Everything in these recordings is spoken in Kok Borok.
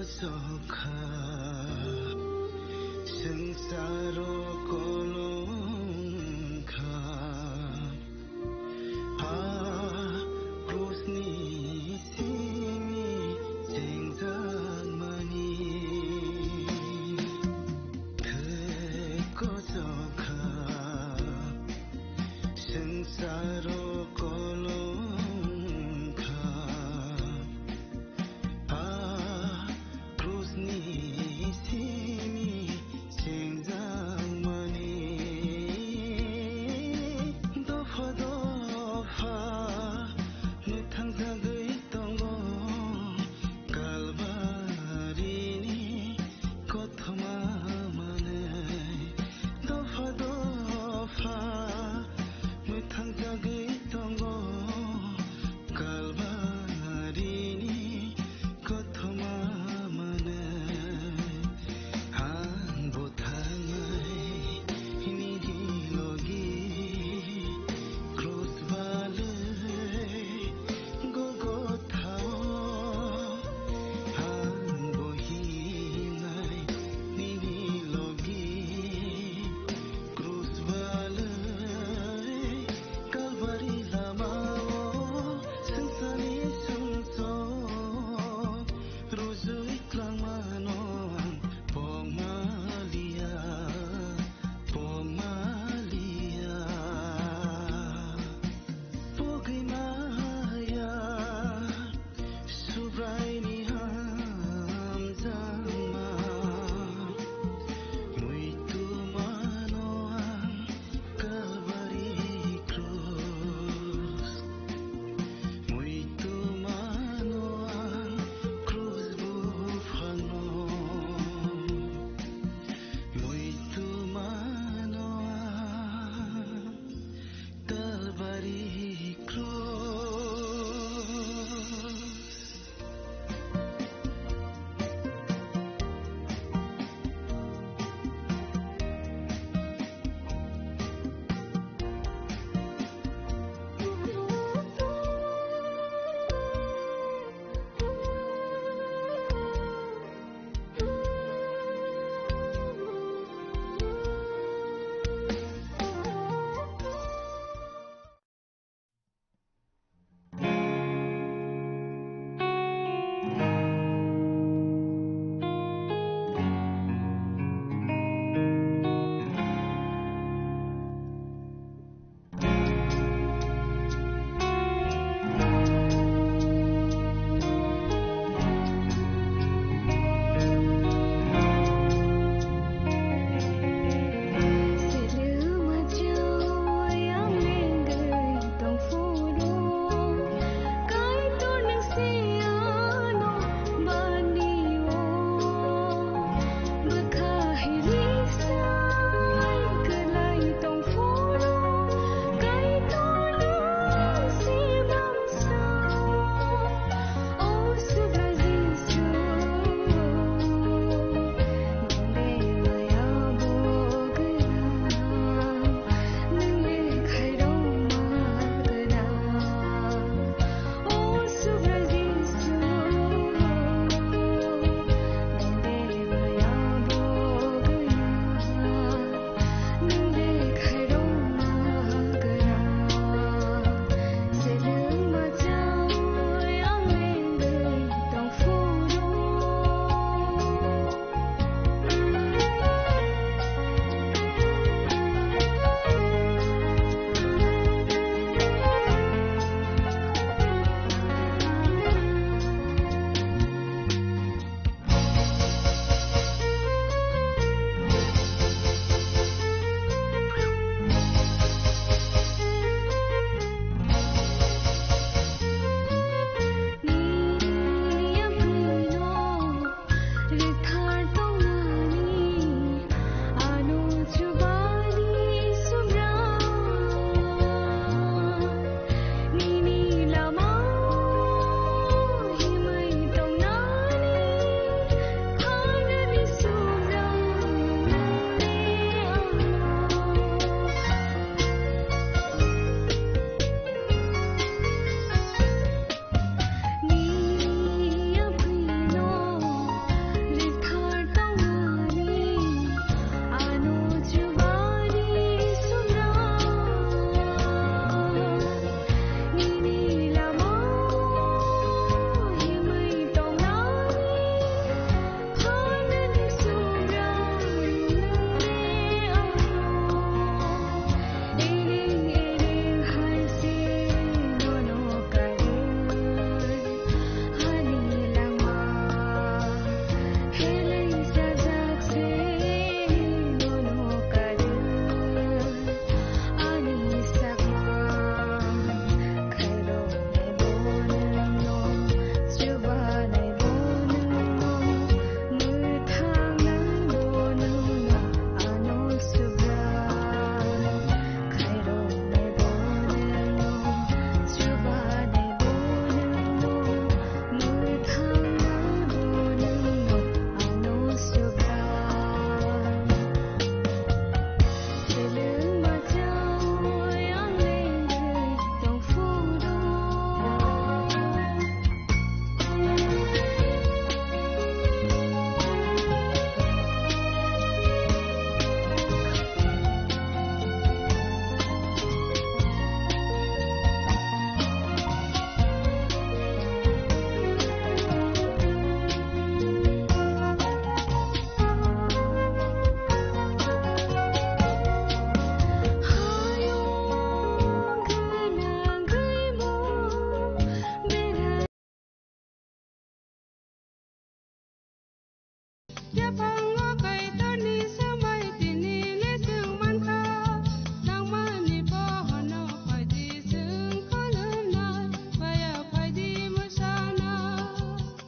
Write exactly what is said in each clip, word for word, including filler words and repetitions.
Sokha, swngcharo kolom kha, a krusni simi chengjakmani. Thwi kosokha, swngcharo kolom kha, a krusni simi chengjakmani. Dopha dopha mwthangjagwi tongo Kalbarini kothoma manwi. Dopha dopha mwthangjagwi tongo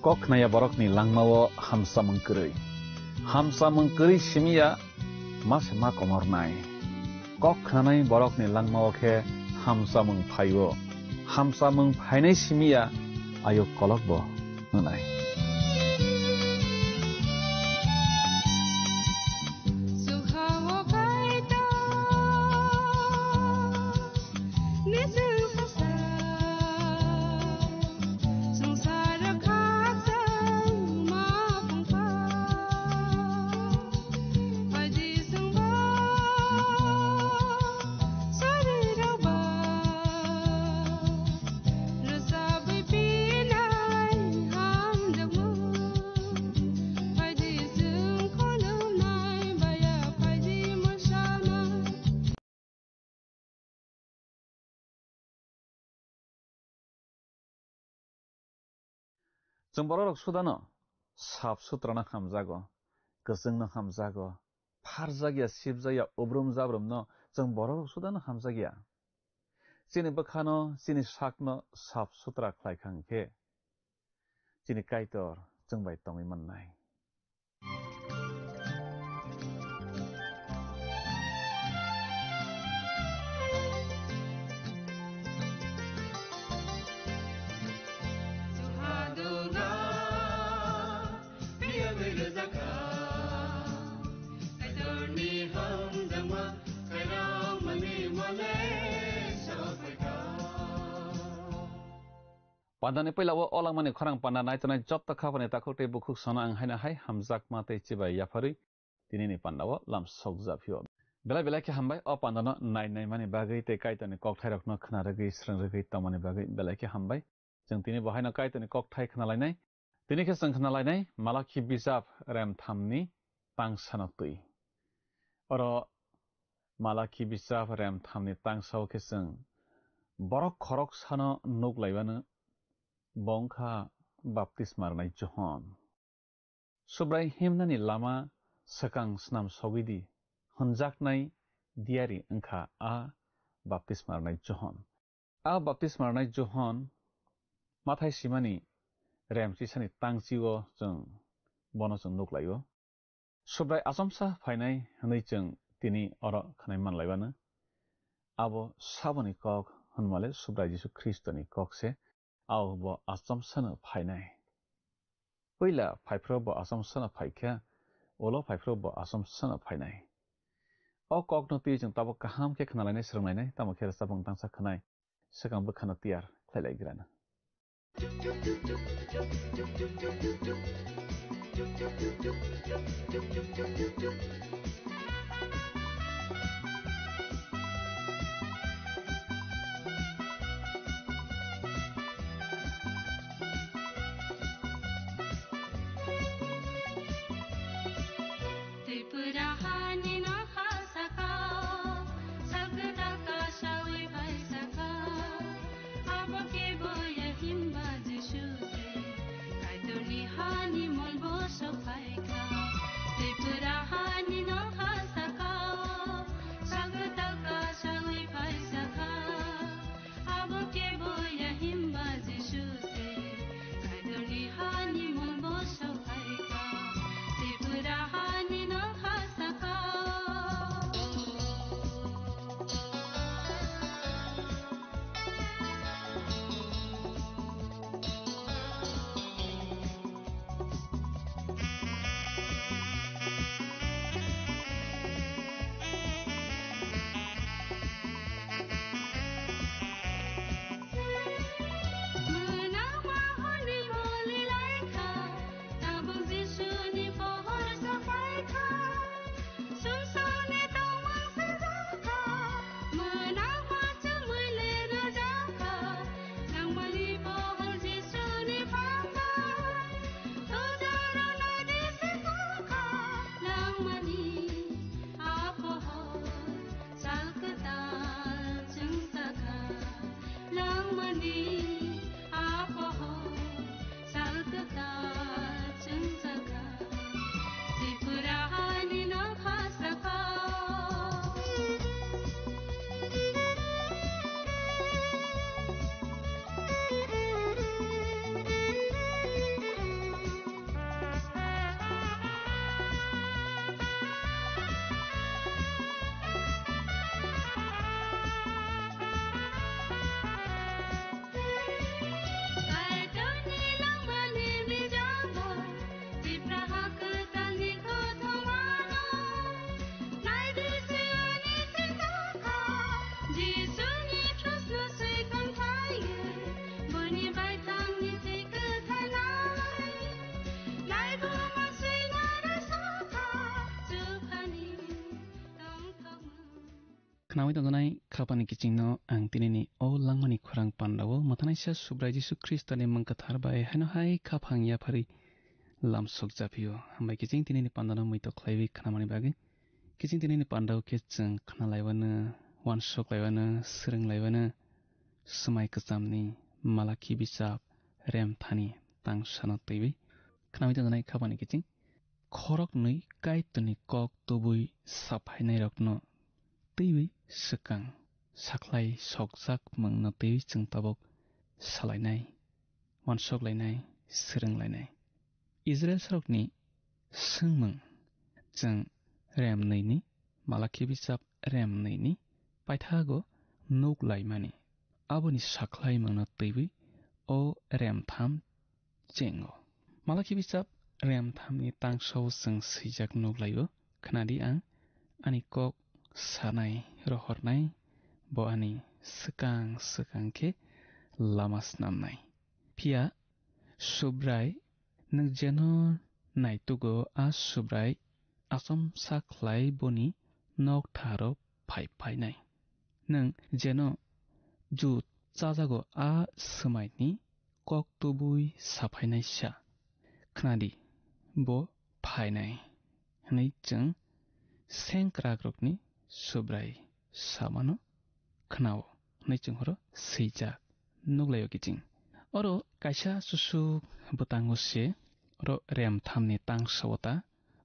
Kok khnaya borokni langmao hamsamung kwrwi. Hamsamung kwrwi simi ya ma se ma komornai. Kok khnanai borokni langmao khe hamsamung phaio. Hamsamung phainai simi ya ayuk kolokbo wngnai. Chwng bororok sudano sap sutrano hamjago, kwchwngno hamjago, pharjakya, sibjakya, ubrum jabrumno chwng bororok sudano hamjakya. Chini bwkhano, chini sakno sap sutra khlai kha hwnkhe, chini Kaitor chwng bai tongwi mannai. Pandani puila o langmani khorang panda naitonai jotto khapani takhuk tei bukhuk sono ang haino hai hamjakma tei chibai yapharwi tinini pandao lam sokjaphio. Belai belai khe hambai o pandano nai naimani bagwi tei Kaitorni kokthairokno khna rwgwi, srwng rwgwi tongmani bagwi belai khe hambai. Chwng tini bo haino Kaitorni kokthai khna lainai. Tini khe chwng khna lainai Malakhi bijap rem thamni tangsano twi. Oro Malakhi bijap rem thamni tangsao khe chwng borok khoroksano nuk laibano, bo wngkha baptisma rwnai Johon. Subrai himnani lama swkang snam sogwi di, hwnjaknai diyari wngkha a baptisma rwnai Johon. A baptisma rwnai Johon mathai simani rem chisani tangchio chwng bono chwng nuk laio. Subrai achomsa phainai hwnwi chwng tini oro khwnai man laibano. Abo saboni kok hwnmale Subrai Jisu Khristoni kok se, abo bo achomsano phainai. Puila phaiphuru bo achomsano phaikha, ulo phaiphuru bo achomsano phainai. O kokno twi chwng tabuk kaham khe khna lainai, swrwng lainai, tamo khe rwchapmung tangsa khwnai, swkang bwkhano tiyar khlai lai grana. Tripura hani nokha saka, sakta kasawi bai saka, abo kebo ya himba Jisu se, Kaitorni hani molbo sophaikha. Tripura hani nokha Jisuni krusno swi kangkhaiwi, buini baithangni twi kwthanai. Laibuma swina rasokha, Juphani tongthokmung. Khnawi tongjanai khapani kichingno ang tinini o langmani khorang pandao mwthanaisa Subrai Jisu Khristoni mwng kwthar bai haino hai khaphang yaphari lamsok japhio. Hambai kiching tinini pandano muito khlaiwi khnamani bagwi. Kiching tinini pandao khe chwng khnalaiwano, uansuk laiwano, swrwng laiwano, swmai kwchamni Malakhi bisap remthani tangsano twiwi khnawi tongjanai khapani kiching. Khoroknwi Kaitorni kok tubui saphainairokno twiwi swkang sakhlai sokjak mungno twiwi chwng tabuk salainai, uansuk lainai, swrwng lainai. Israilsrokni swngmung chwng rem nwi ni, Malakhi bisap rem nwi ni paithago nuk laimani. Aboni sakhlaimungno twiwi o rem tham chengo. Malakhi bisap rem thamni tangsao chwng swijak nuk laio, "Khnadi, ang ani kok sanai rohornai, bo ani swkang swkang khe lama snamnai." Phiya Subrai, nwng jeno naitugo, a Subrai achomsa khlai boni noktharo phai phainai. Nwng jeno ju chajago a swmaini kok tubui saphainaisa. Khnadi, bo phainai, hwnwi chwng sengkrakrokni Subrai samano khnao, hwnwi chwng oro swijak nuklaio kiching. Oro kaisa susuk bwtango se, oro rem thamni tangsao ta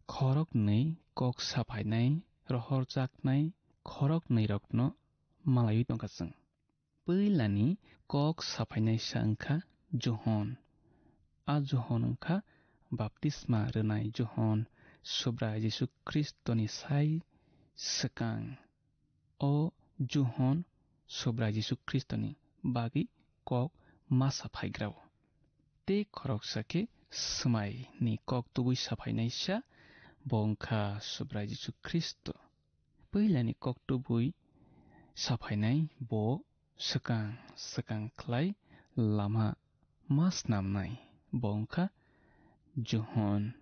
khoroknwi kok saphainai, rohorjaknai khoroknwirokno malaiwi tongkha chwng. Puilani kok saphainaisa wngkha Johon. A Johon wngkha baptisma rwnai Johon, Subrai Jisu Khristoni sai swkang. O Johon Subrai Jisu Khristoni bagwi kok ma saphaigrao. Tei khoroksa khe swmaini kok tubui saphainaisa, bo wngkha Subrai Jisu Khristo. Puilani kok tubui saphainai bo swkang swkang khlai lama ma snamnai, bo wngkha Johon.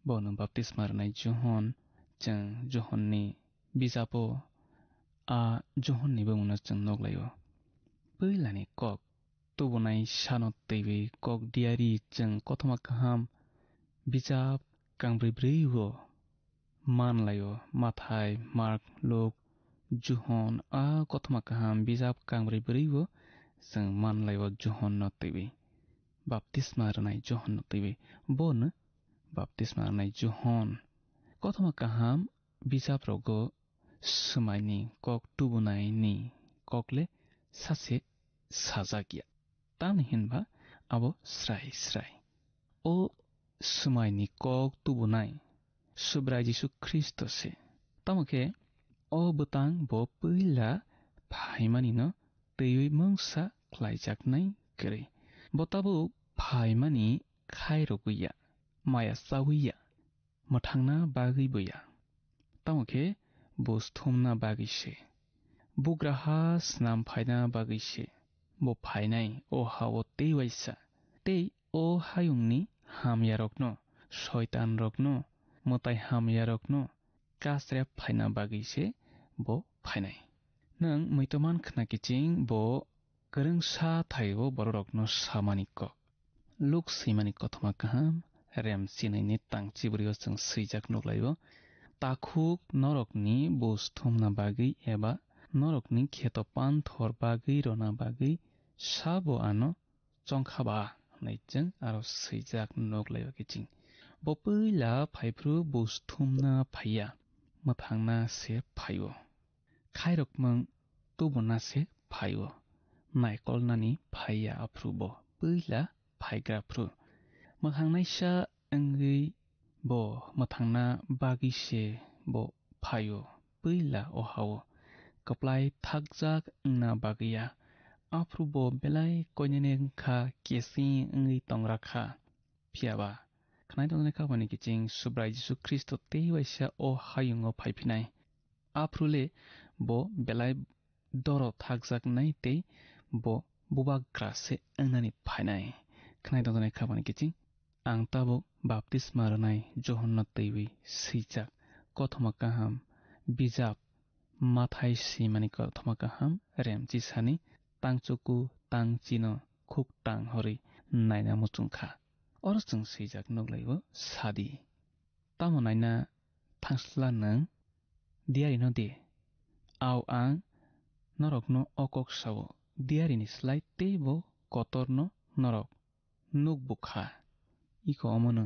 Bono baptisma rwnai Johon. Chwng Johonni bijapo a Johonni bumungno chwng nuklaio. Puilani kok tubunai sano twiwi kok diari chwng Kothoma Kaham bijap kangbrwi brwi o manlaio. Mathai, Mark, Luk, Johon, a Kothoma Kaham bijap kangbrwi brwi o chwng manlaio Johonno twiwi, baptisma rwnai Johonno twiwi. Bono baptisma rwnai Johon. Kothoma Kaham bijaprogo swmaini kok tubunaini kokle sase sajak ya. Tamni hinba abo srai srai. O swmaini kok tubunai Subrai Jisu Khristo se. Tamo khe o bwtang bo puila phaimanino twiwi mungsa khlaijaknai kwrwi. Bo tabuk phaimani khairogwi ya, maya chawi ya, mwthangna bagwi bo ya. Tamo khe bo sthumna bagwi se. Bugraha snam phaina bagwi se. Bo phainai o ha-o tei waisa. Tei o hayungni hamyarokno, soitanrokno, mwtai hamyarokno kasrep phaina bagwi se bo phainai. Nwng muitu man khna kiching bo kwrwngsa thaio bororokno samani kok. Luk swimani Kothoma Kaham, rem chinini tang chibrio chwng swijak nuklaio. Takhuk norokni bus thumna bagwi eba norokni kheto panthor bagwi rwna bagwi sabo ano chongkha ba hwnwi chwng aro swijak nuklaio kiching. Bo puila phaiphru bus thumna phaiya, mwthangna se phaio. Khairokmung tubuna se phaio. Naikolnani phaiya aphru bo puila phaigra phru. Mwthangnaisa wngwi bo mwthangna bagwi se bo phaio. Puila o hao kwplai thakjak wngna bagwi ya. Aphru bo belai koinene wngkha, kesi wngwi tongra kha. Phiya ba, khnai tongjaknai kha boni kiching Subrai Jisu Khristo tei waisa o hayungo phai phinai. Aphru le bo belai doro thakjaknai tei bo bubagra se wngnani phainai. Khnai tongjaknai kha bani kiching, ang tabuk baptisma rwnai Johonno twiwi swijak. Kothoma kaham bijap Mathai swimani kothoma kaham remchisani tangchuku tangchino khuk tang horwi naina muchung kha. Oro chwng swijak nuklaio sadi. Tamo naina thangsla nwng diyarino di. Au ang norokno o kok sao, diyarini slai teibo kotorno norok nuk bukha. Iko omono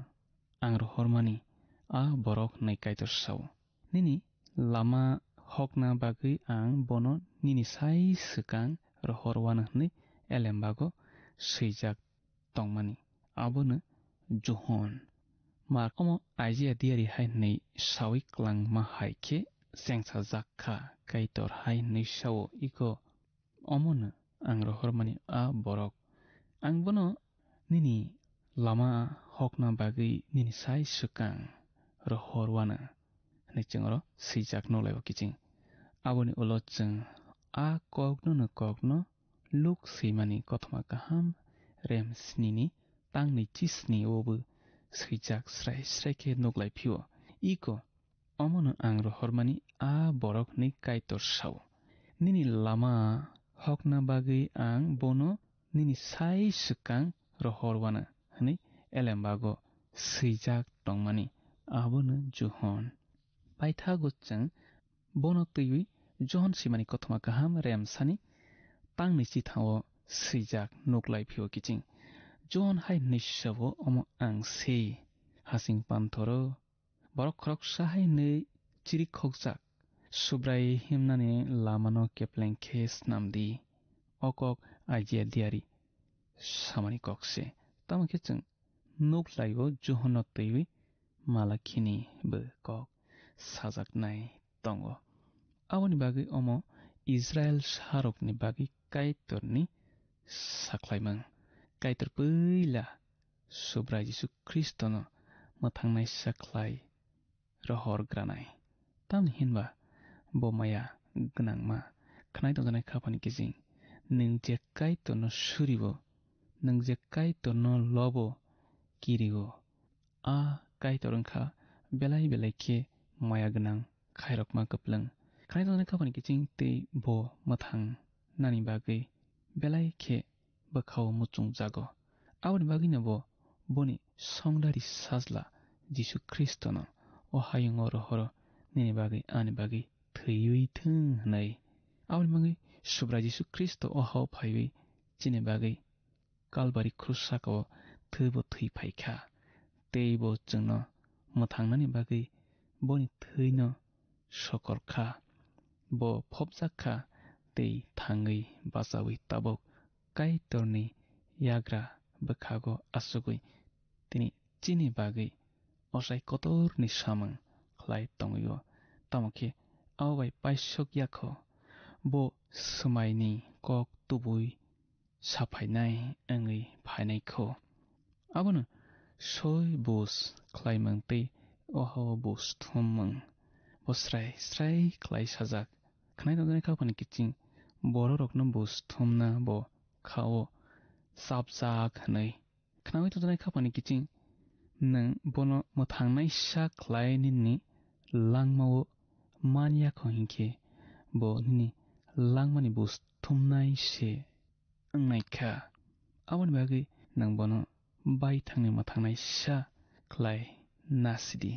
ang rohormani a borok hwnwi Kaitor sao. Nini lama hokna bagwi ang bono nini sai swkang rohor wano hwnwi elembago swijak tongmani, abono Johon. Markomo Aijia diyari hai hwnwi sawi klangma hai khe chengsajak kha, Kaitor hai hwnwi sao, iko omono ang rohormani a borok. Ang bono nini lama hokna bagwi nini sai swkang rohor wano hwnwi chwng oro swijak nuklaio kiching. Aboni ulo chwng a koknono kokno Luk swimani kothoma kaham rem snini tangni chisni o bo swijak srai srai khe nuklai phio. Iko, omono ang rohormani a borok hwnwi Kaitor sao. Nini lama hokna bagwi ang bono nini sai swkang rohor wano hwnwi elembago swijak tongmani, abono Johon. Paithago chwng bono twiwi Johon swimani kothoma kaham remsani tangni chithao swijak nuklai phio kiching. Johon hai hwnwi sao, omo ang se. Hasing panthoro borok khoroksa hai hwnwi chirikhokjak. Subrai himnani lamano kepleng khe snam di. O kok Aijia diyari samani kok se. Tamo khe chwng nuk laio Johonno twiwi Malakhini bo kok sajaknai tongo. Aboni bagwi omo Israil sarokni bagwi Kaitorni sakhlaimung. Kaitor puila Subrai Jisu Khristono mwthangnaisa khlai rohor granai. Tamni hinba bo maya gwnangma. Khnai tongjaknai khaphani kiching, nwng je Kaitorno surio, nwng je Kaitorno lobo, kirio, a Kaitor wngkha belai belai khe maya gwnang, khairokma kwplwng. Khnai tongjaknai khaphani kiching tei bo mwthang nani bagwi belai khe bwkhao muchungjago. Aboni bagwino bo boni songdari sajla Jisu Khristono o hayungo rohoro nini bagwi ani bagwi thwiwi thwng hwnwi. Aboni bagwi Subrai Jisu Khristo o hao phaiwi chini bagwi Kalbari khrusa sakao thwibo thwi phaikha. Tei bo chwngno mwthangnani bagwi boni thwino sokor kha. Bo phobjak kha tei thangwi bachaui tabuk Kaitorni yagra bwkhago achugwi tini chini bagwi ochai kotorni samung khlai tongwi-o. Tamo khe abo bai paisok ya kho, bo swmaini kok tubui saphainai wngwi phainai kho. Abono soi bus khlaimung tei ohao bus thummung bo srai srai khlai sajak. Khnai tongjaknai khaphani kiching bororokno bus thumna bo kha-o chapjak hwnwi. Khnaui tongjaknai khaphani kiching nwng bono mwthangnaisa khlai nini langmao man ya kho hinkhe bo nini langmani bus thumnai se wngnai kha. Aboni bagwi nwng bono baithangni mwthangnaisa khlai nasidi.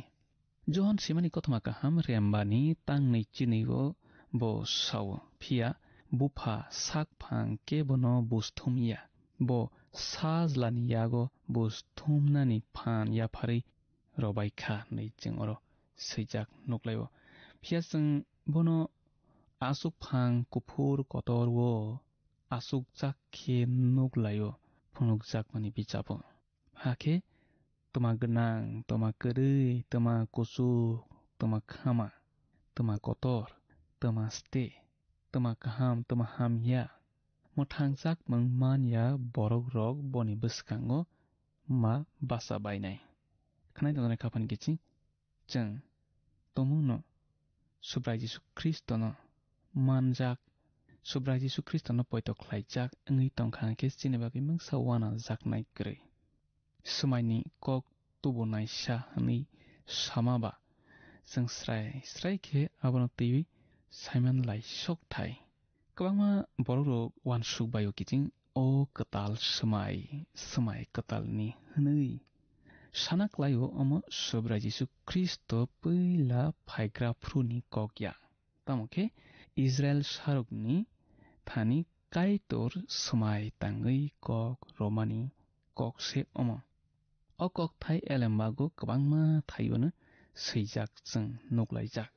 Johon swimani kothoma kaham rembani tangnwi chinwi-o bo sao, phiya bupha sak phang khe bono bus thum ya. Bo sajlani yago bus thumnani phan yapharwi robai kha hwnwi chwng oro swijak nuklaio. Phiya chwng bono aswk phang kuphur kotor-o aswkjak khe nuklaio phunukjakmani bijapo. Hakhe twma gwnang, twma kwrwi, twma kuchuk, twma khama, twma kotor, twma ste, twma kaham, twma hamya, mwthangjak mung man ya borokrok boni bwskango ma basa bainai. Khnai tongjaknai khaphani kiching chwng tumungno Subrai Jisu Khristono manjak Subrai Jisu Khristono poito khlaijak wngwi tongkha hwnkhe chini bagwi mungsa uanajaknai kwrwi. Swmaini kok tubunaisa hwnwi sama ba chwng srai srai khe abono twiwi saiman lai sok thai. Kwbangma borokrok uansuk bai-o kiching o kwtal swmai, swmai kwtalni hwnwi sana klai-o, omo Subrai Jisu Khristo puila phaigra phuruni kok ya. Tamo khe Israil sarokni thani Kaitor swmai tangwi kok romani kok se omo. O kokthai elembago kwbangma thaio'-no swijak chwng nuklaijak.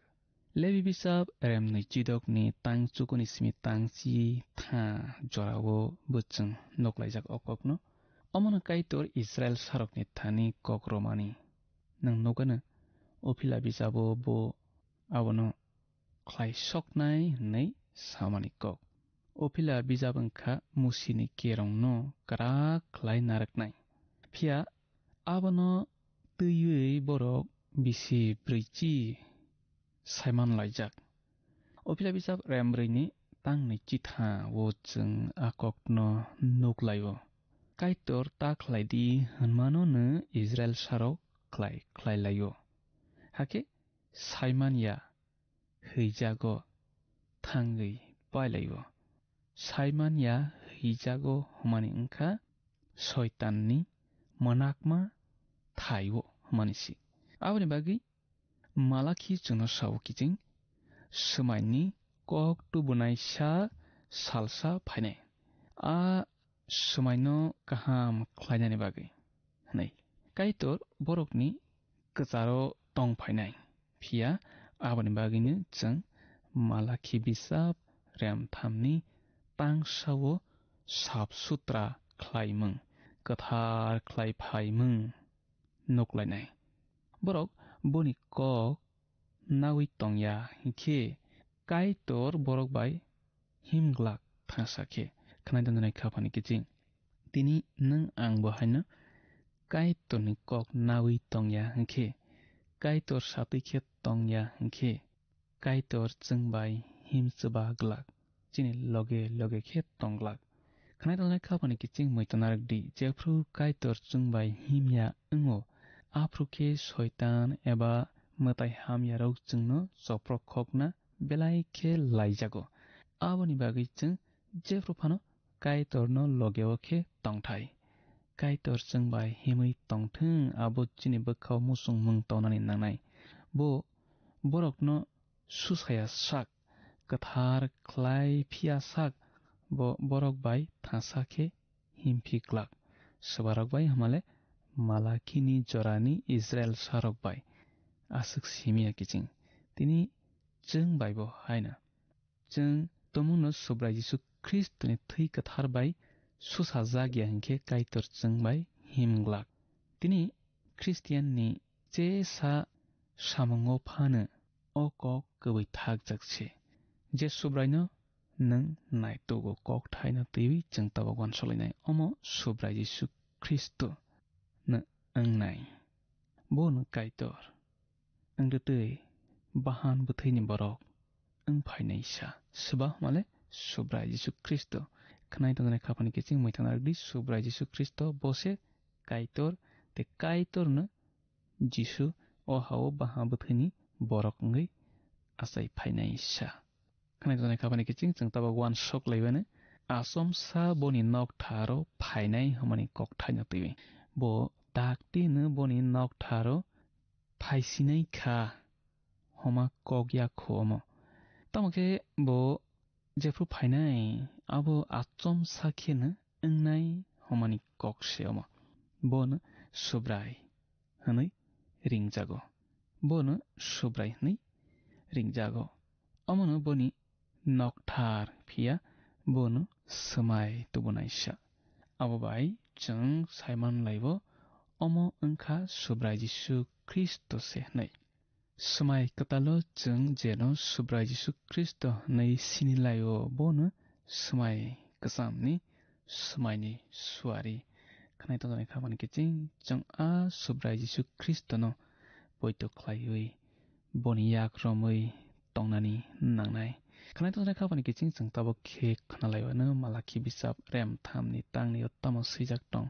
Lebi bisap remnwi chidokni tang chukuni simi tang chi tha jorao bo chwng nuklaijak o kokno. Omono Kaitor Israil sarokni thani kok romani. Nwng nukgano, o phila bisabo bo abono khlai soknai hwnwi samani kok. O phila bijap wngkha Musini kerongno kwrak khlai narwknai. Phiya abono twiwi borok bisi brwichi saiman laijak. O phila bijap rembrwini tangnwi chitha o chwng a kokno nuk lai-o. Kaitor ta khlai di hwnmano'-no Israil sarok khlai khlai lai-o. Hakhe saiman ya hwijago thangwi pailai-o. Saiman ya hwijago hwnmani wngkha Soitanni mwnakma thai-o hwnmani si. Aboni bagwi Malakhi chwngno sao kiching, swmaini kok tubunaisa salsa phainai. A swmaino kaham khlainani bagwi hwnwi. Kaitor borokni kwcharo tong phainai. Phiya aboni bagwino chwng Malakhi bisap remthamni tangsao sap sutra khlaimung, kwthar khlai phaimung nuklainai. Borok boni kok nawi tongya hinkhe Kaitor borok bai himglak thangsa khe khwnai tongjaknai khaphani kiching. Tini nwng ang bo haino Kaitorni kok nawi tongya hinkhe, Kaitor satwi khe tongya hinkhe, Kaitor chwng bai him chwba glak, chini loge loge khe tong glak. Khwnai tongjaknai khaphani kiching muitu narwk di, jephru Kaitor chwng bai himya wngo, aphru khe Soitan eba mwtai hamyarok chwngno choprok khokna belai khe laijago. Aboni bagwi chwng jephru phano Kaitorno logeo khe tongthai. Kaitor chwng bai himwi tongthwng, abo chini bwkhao muchungmung tongnani nangnai. Bo borokno susaya sak, kwthar khlai phiya sak, bo borok bai thangsa khe himphi glak. Swbarok bai hamale Malakhini jorani Israil sarok bai aswk simiya kiching. Tini chwng baibo haina. Chwng tumungno Subrai Jisu Khristoni thwi kwthar bai susajak ya hinkhe Kaitor chwng bai himglak. Tini Khristianni chesa samungo phano o kok kwbwi thakjak se, je Subraino nwng naitugo kokthaino twiwi chwng tabuk uansuklinai, omo Subrai Jisu Khristo no wngnai. Bo no Kaitor wngtwi twi bahan bwthwini borok wng phainai sa. Swba hwnmale Subrai Jisu Khristo. Khwnai tongjaknai khaphani kiching muitu narwk di, Subrai Jisu Khristo bo se Kaitor, tei Kaitorno Jisu o ha-o bahan bwthwini borok wngwi achai phainai sa. Khwnai tongjaknai khaphani kiching chwng tabuk uansuk laibano, achomsa boni noktharo phainai hwnmani kokthaino twiwi. Bo dakti no boni noktharo phaisinai kha homa kok ya kho omo. Tamo khe bo jephru phainai abo achomsa kheno wngnai hwnmani kok se omo. Bono Subrai hwnwi ringjago. Bono Subrai hwnwi ringjago. Omono boni nokthar phiya bono swmai tubunaisa. Abo bai chwng saiman laibo, omo wngkha Subrai Jisu Khristo se hwnwi. Swmai kwtalo chwng jeno Subrai Jisu Khristo hwnwi sini lai-o, bono swmai kwchamni swmaini suari. Khwnai tongjaknai khaphani kiching chwng a Subrai Jisu Khristono poito khlaiwi boni yak romwi tongnani nangnai. Khwnai tongjaknai kha boni kiching chwng tabuk khe khwnalaiwano Malakhi bisap rem thamni tangni o tamo swijak tong.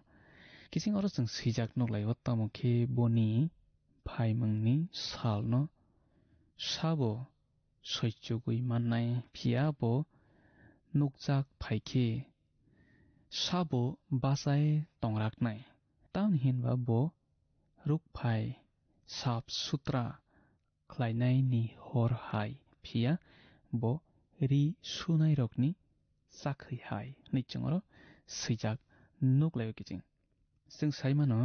Kiching oro chwng swijak nuklaio tamo khe boni phaimungni salno sabo soichugwi mannai, phiya bo nukjak phai khe sabo bachai tongraknai. Tamni hinba bo rukphai sap sutra khlainaini hor hai, phiya bo ri sunairokni chakhwi hai hwnwi chwng oro swijak nuklaio kiching. Chwng sai mano,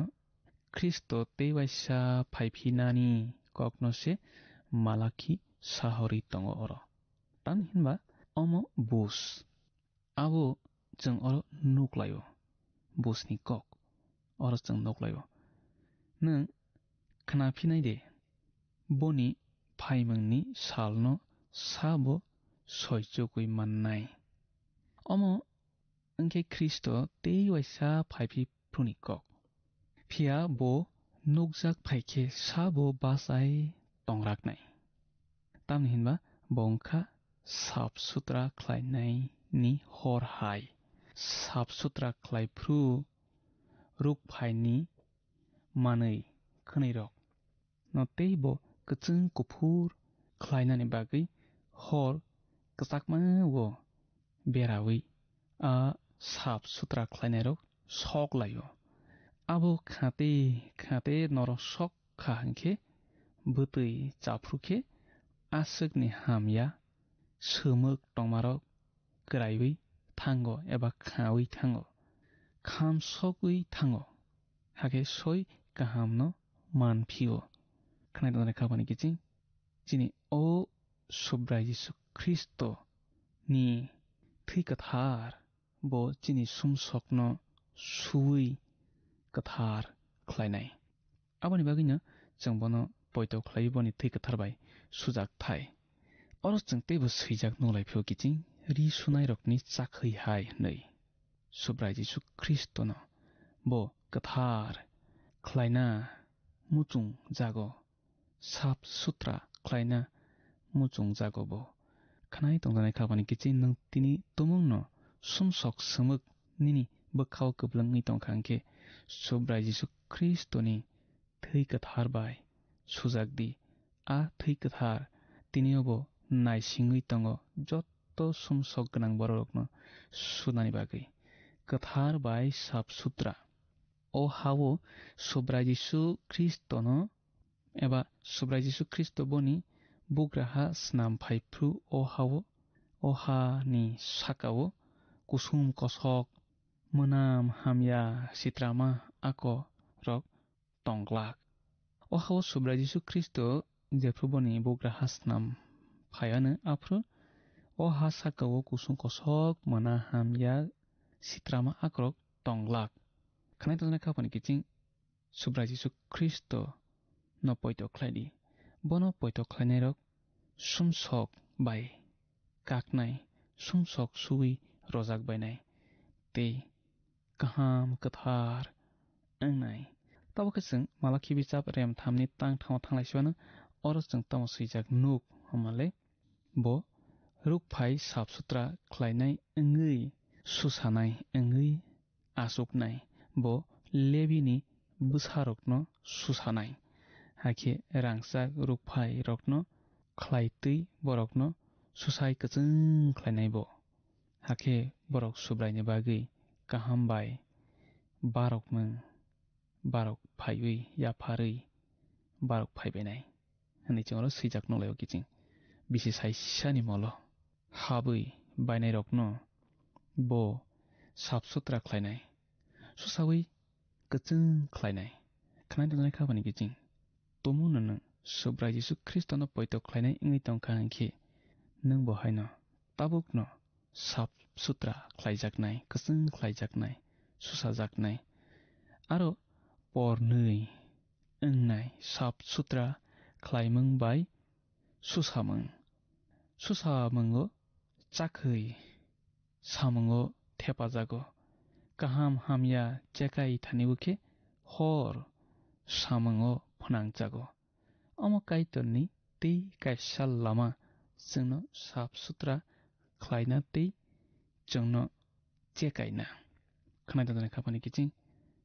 Khristo tei waisa phaiphinani kokno se Malakhi sahorwi tongo oro. Tamni hinba omo bus. Abo chwng oro nuklaio. Busni kok oro chwng nuklaio. Nwng khnaphinai de, boni phaimungni salno sabo soichugwi mannai. Omo wngkhe Khristo tei waisa phaiphi phuni kok. Phiya bo nukjak phai khe sabo bachai tongraknai. Tamni hinba bo wngkha sap sutra khlainaini hor hai. Sap sutra khlai phru rukphaini manwi khwnwirok no tei bo kwchwng kuphur khlainani bagwi hor kwchakma o berawi a sap sutra khlainairok sok laio. Abo khate khate norok sok kha hwnkhe bwtwi chaphru khe aswkni hamya swmwk tongmarok kwraiwi thango eba khawi thango, khamsokwi thango, hakhe soi kahamno man phio. Khwnai tongna kha boni kiching chini o Subrai Jisu Khristo ni thwi kwthar bo chini sumsokno suwi kwthar khlainai. Aboni bagwino chwng bono poito khlaiwi boni thwi kwthar bai sujak thai. Oro chwng teibo swijak nuklai phio kiching ri sunairokni chakhwi hai hwnwi. Subrai Jisu Khristono bo kwthar khlaina muchung jago, sap sutra khlaina muchung jago bo. Khwnai tongjaknai kha bani kiching nwng tini tumungno sumsok swmwk nini bwkhao kwplwngwi tongkha hwnkhe Subrai Jisu Khristoni thwi kwthar bai sujak di. A thwi kwthar tinio bo naisingwi tongo, jotto sumsok gwnang bororokno sunani bagwi kwthar bai sap sutra. O ha-o Subrai Jisu Khristono eba Subrai Jisu Khristo boni bugraha snam phai phru o ha-o, o hani saka-o kusum kosok, mwnam hamya sitrama akorok tong glak. O ha-o Subrai Jisu Khristo jephru boni bugraha snam phai anw aphru o ha saka-o kusum kosok, mwnam hamya sitrama akorok tong glak. Khwnai tongjaknai kha bani kiching Subrai Jisu Khristo no poito khlai di. Bono poito khlainairok sumsok bai kaknai, sumsok suwi rojak bainai tei kaham kwthar wngnai. Tabuk khe chwng Malakhi bichap rem thamni tang thamo thanglai siwano oro chwng tamo swijak nuk hwnmale bo rukphai sap sutra khlainai wngwi susanai wngwi achuknai, bo Lebini bwsarokno susanai, hakhe rangchak rukphairokno khlai twi borokno susai kwchwng khlainai bo. Hakhe borok Subraini bagwi kaham bai barokmung, barok phaiwi yapharwi barok phaibainai. Hwnwi chwng oro swijak nukhlaio kiching. Bisi saisani molo habwi bainairokno bo sap sutra khlainai, susawi kwchwng khlainai. Khwnai tongjaknai kha bani kiching. Tumungno nwng Subrai Jisu Khristono poito khlainai wngwi tongkha hwnkhe, nwng bo haino tabukno sap sutra khlaijaknai, kwchwng khlaijaknai, susajaknai. Aro pornwi wngnai sap sutra khlaimung bai susamung. Susamungo chakhwi samungo thepajago. Kaham hamya chekai thanibo khe hor samungo phnangjago. Omo Kaitorni tei kaisa lama chwngno sap sutra khlaina tei chwngno chekaina. Khwnai tongthani khapani kiching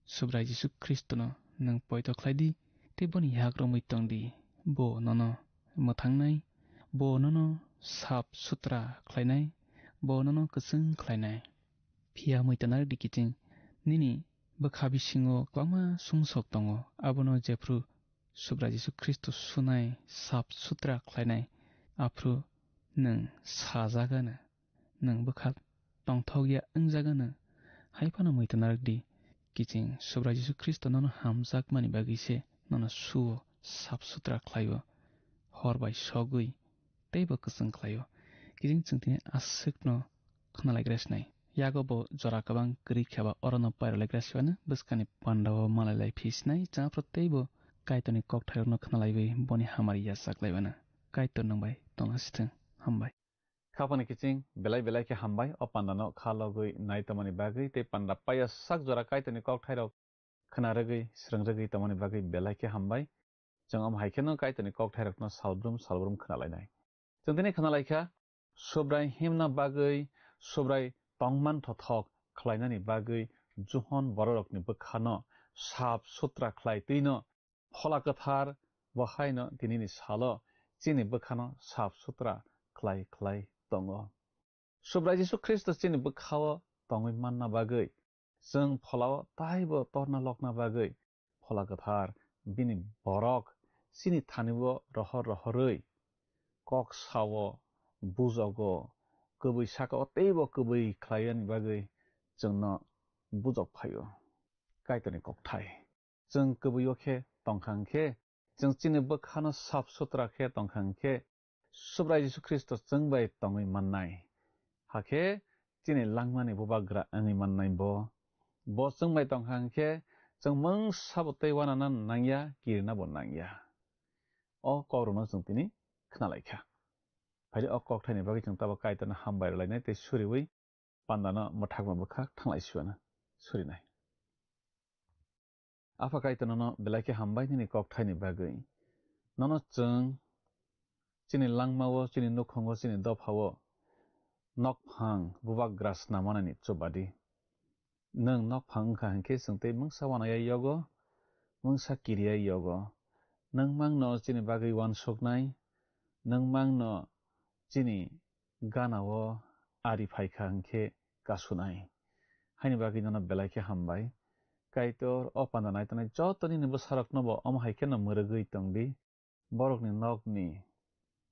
Subrai Jisu Khristono nwng poito khlai di tei boni yak romwi tong di. Bo nono mwthangnai, bo nono sap sutra khlainai, bo nono kwchwng khlainai. Phiya mwitana rwdi kiching nini bwkha bisingo kwbangma sumsok tongo, abono jephru Subrai Jisu Khristo sunai sap sutra khlainai, aphru nwng sajagano, nwng bwkha tongthokya wngjagano. Hai phano mwitana rwdi kiching Subrai Jisu Khristo nono hamjakmani bagwi se nono suo, sap sutra khlaio, hor bai sogwi teibo kwchwng khlaio. Kiching chwng tini aswkno khwnalaigra sinai. Yago bo jora kwbang kwrwi khe ba orono pairolaigra sibaino bwskangni pandao malailai phi sinai. Chwng aphuru teibo Kaitorni kokthairokno khwnalaiwi boni hamari yachaklaibana. Kaitor nwng bai tongna sithwng. Hambai. Khapani kiching belai belai khe hambai o pandano kha logwi nai tongmani bagwi tei panda paiya sak jora Kaitorni kokthairok khna rwgwi, swrwng rwgwi tongmani bagwi belai khe hambai. Chwng omo hai kheno Kaitorni kokthairokno salbrum salbrum khna lainai. Chwng tini khna lai kha, Subrai himna bagwi Subrai tongman thothok khlainani bagwi Johon bororokni bwkhano sap sutra khlai twino Phola Kwthar bo haino tinini salo chini bwkhano sap sutra khlai khlai tongo. Subrai Jisu Khristo chini bwkhao tongwi manna bagwi, chwng pholao taibo torna lokna bagwi Phola Kwthar bini borok chini thani-o rohor rohorwi kok sao, bujogo, kwbwi sakao teibo kwbwi khlaiyani bagwi chwngno bujok phaio. Kaitorni kokthai. Chwng kwbwi-o khe tongkha hwnkhe, chwng chini bwkhano sap sutra khe tongkha hwnkhe, Subrai Jisu Khristo chwng bai tongwi mannai. Hakhe chini langmani bubagra wngwi mannai bo. Bo chwng bai tongkha hwnkhe, chwng mungsa bo tei uanana nangya, kirina bo nangya. O kokrokno chwng tini khna lai kha. Phaidi o kokthaini bagwi chwng tabuk Kaitorno hambai rwlainai tei suriui pandano mwthakma bwkhak thanglai suana surinai. Apha Kaitor nono belai khe hambai nini kokthaini bagwi. Nono chwng chini langmao, chini nukhungo, chini dophao nokphang bubagra snam manani chubadi. Nwng nokphang wngkha hinkhe chwng tei mungsa uanayai yogo, mungsa kiriyai yogo. Nwng mangno chini bagwi uansuknai, nwng mangno chini ganao ari phaikha hinkhe kasunai. Haini bagwi nono belai khe hambai. Kaitor o panda naitonai joto nini bwsarokno bo omo hai kheno mwrwgwi tongdi. Borokni nokni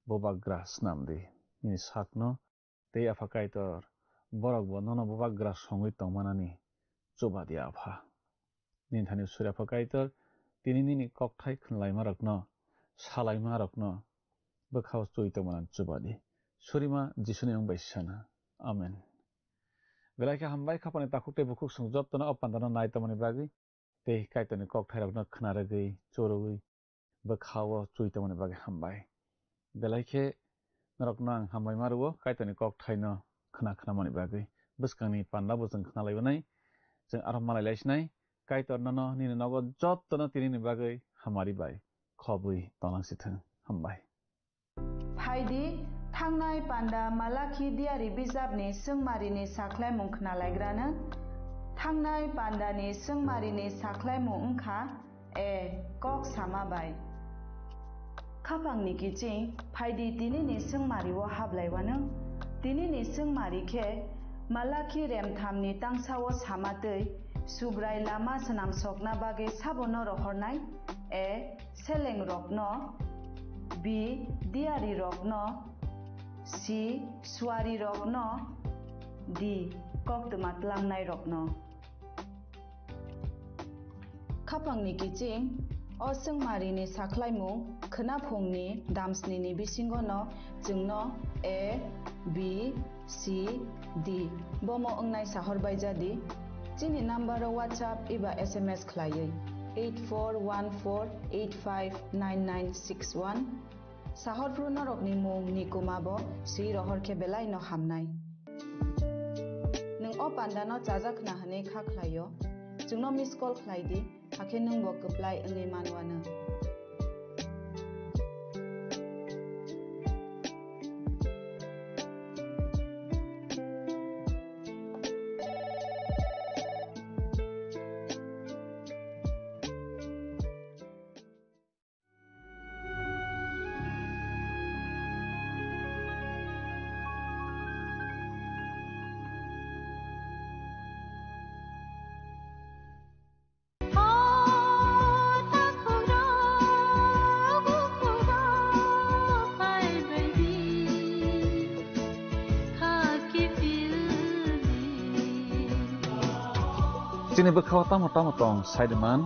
bubagra snamdi nini sakno, tei Apha Kaitor borokbo nono bubagra songwi tongmanani chubadi Apha. Nini thani suri Apha Kaitor, tini nini kokthai khwnlaimarokno, salaimarokno bwkhao chui tongmani chubadi. Surima Jisuni mung bai sana. Amen. Belai khe hambai khapani takhuk tei bukhuk chwng jotono o pandano nai tongmani bagwi tei Kaitorni kokthairokno khna rwgwi, chorogwi, bwkhao chui tongmani bagwi hambai. Belai khe norokno ang hambai ma rwo, Kaitorni kokthaino khna khnamani bagwi. Bwskangni panda bo chwng khna laibanai, chwng aro malai laisinai. Kaitor nono nini nogo jottono tinini bagwi hamari bai khobwi tonglangsithwng. Hambai. Phaidi, thangnai panda Malakhi diari bijapni swngmarini sakhlaimung khnalaigrano. Thangnai pandani swngmarini sakhlaimung wngkha, e, kok sama bai. Khapangni kiching, phaidi tinini swngmario hablaiwano. Tinini swngmari khe Malakhi remthamni tangsao sama twi Subrai lama swnamsokna bagwi sabono rohornai, e, selengrokno, B, diyarirokno, C, suarirokno, D, koktwma tlangnairokno. Khapangni kiching, o swngmarini sakhlaimung khwnaphungni damsnini bisingono chwngno A, B, C, D bomo wngnai sahor bai jadi. Chini number o WhatsApp eba S M S khlaiwi eight four one four eight five nine nine six one. Sahor phru norokni mung ni kuma bo swi rohor khe belai no hamnai. Nwng o panda no chajak khna hwnwi kha khlai o, chwngno miss call khlai di, hakhe nwng bo kwplai wngwi man uanw. Chini bwkhao tamo tamo tong, saiman,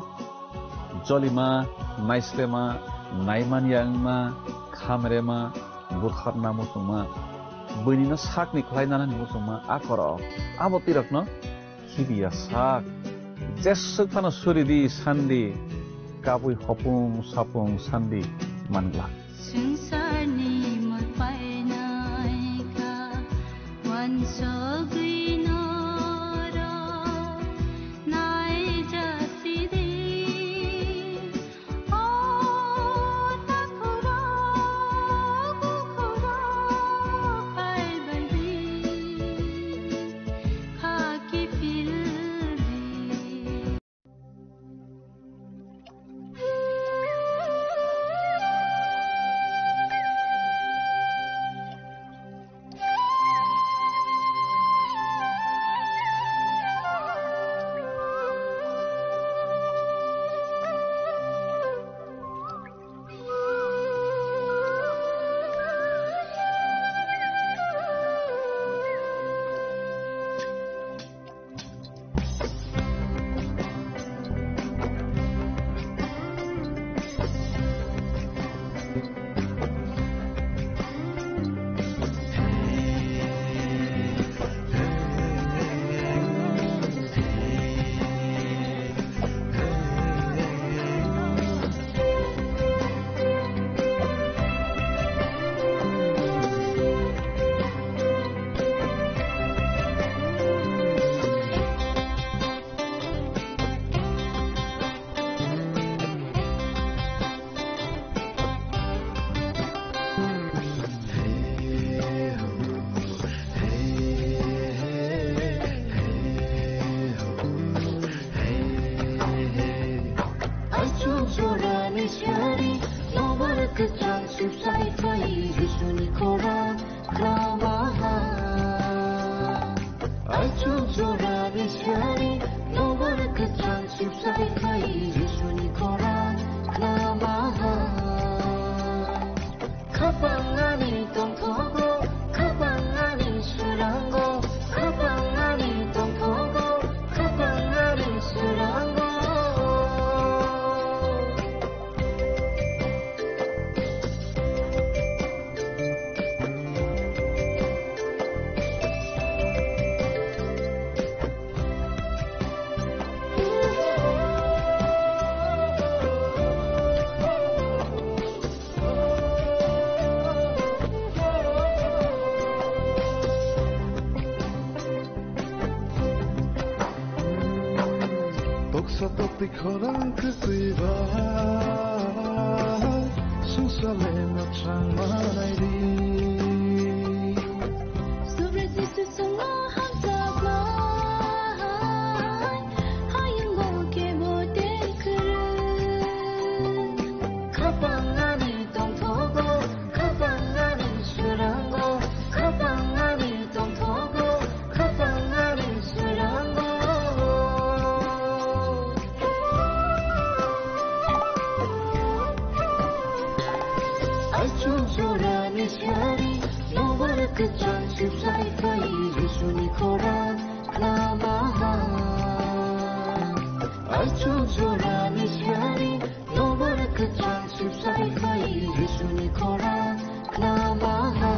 jolima, naislema, naiman yangma, khamrema, bukharna muchungma, buinino sakni khlai nanani muchungma, a korok, abo tirokno khibiya sak. Jeswk phano suridi sandi, kabui hopung sapung sandi mangla. Swngcharni mul painai kha, uansugwi norok naijasidi. O takhurok, bukhurok phaibaidi, kha kiphildi. Aichuk jorani sari, nobar kwchang suksai khai, Jisuni khorang khlamaha. Aichuk jorani sari, nobar kwchang suksai khai, Jisuni khorang khlamaha. Khapang ani tongthogo, khapang ani swrango, khapang ani tongthogo, khapang ani swrango. Toksa tokti khorang kwtwi bai, sungsa lema chang manai di. Subra Jisu swngo hamjaknai, hayungo kebo tei kwrwi. Khapang ani tongthogo, khapang ani swrango, khapang ani tongthogo, khapang ani swrango. Aichuk jorani sari, nobar kwchang suksai khai, Jisuni khorang khlamaha. Aichuk jorani sari, nobar kwchang suksai khai, Jisuni khorang khlamaha.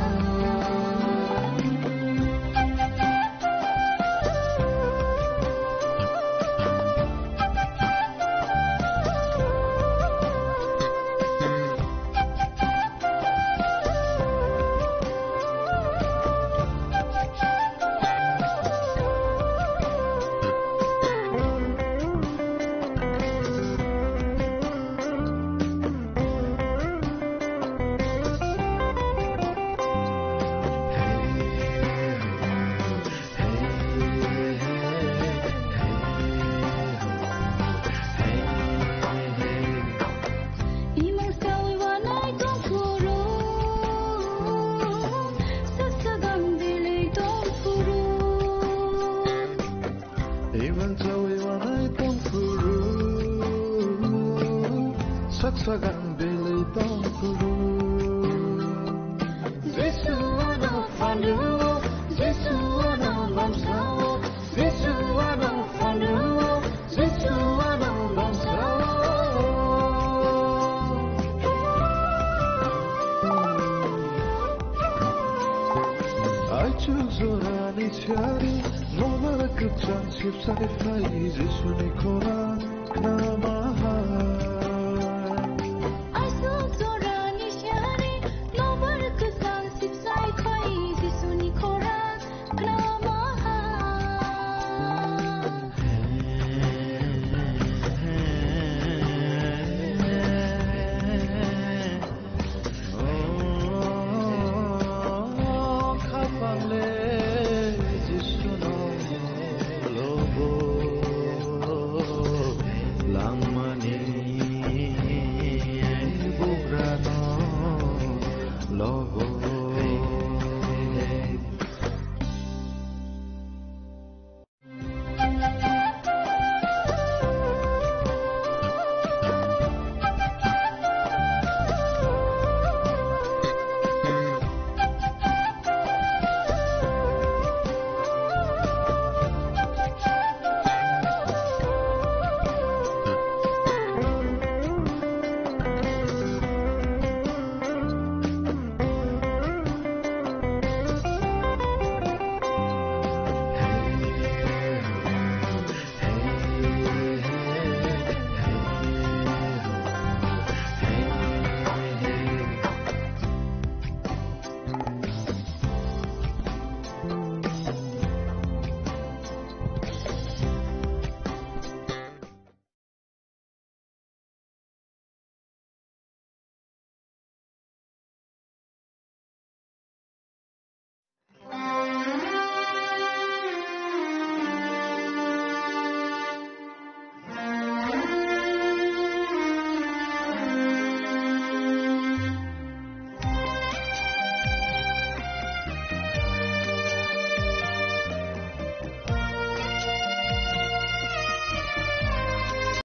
Imang sawi wanai tongphuru, saksagang belai tongphuru. Imang sawi wanai tongphuru, saksagang belai tongphuru. Jisu ano phandu, Jisu ano bamsao, Jisu ano phandu, Nobar kwchang sipsani phai Jisuni khorang khnamaha.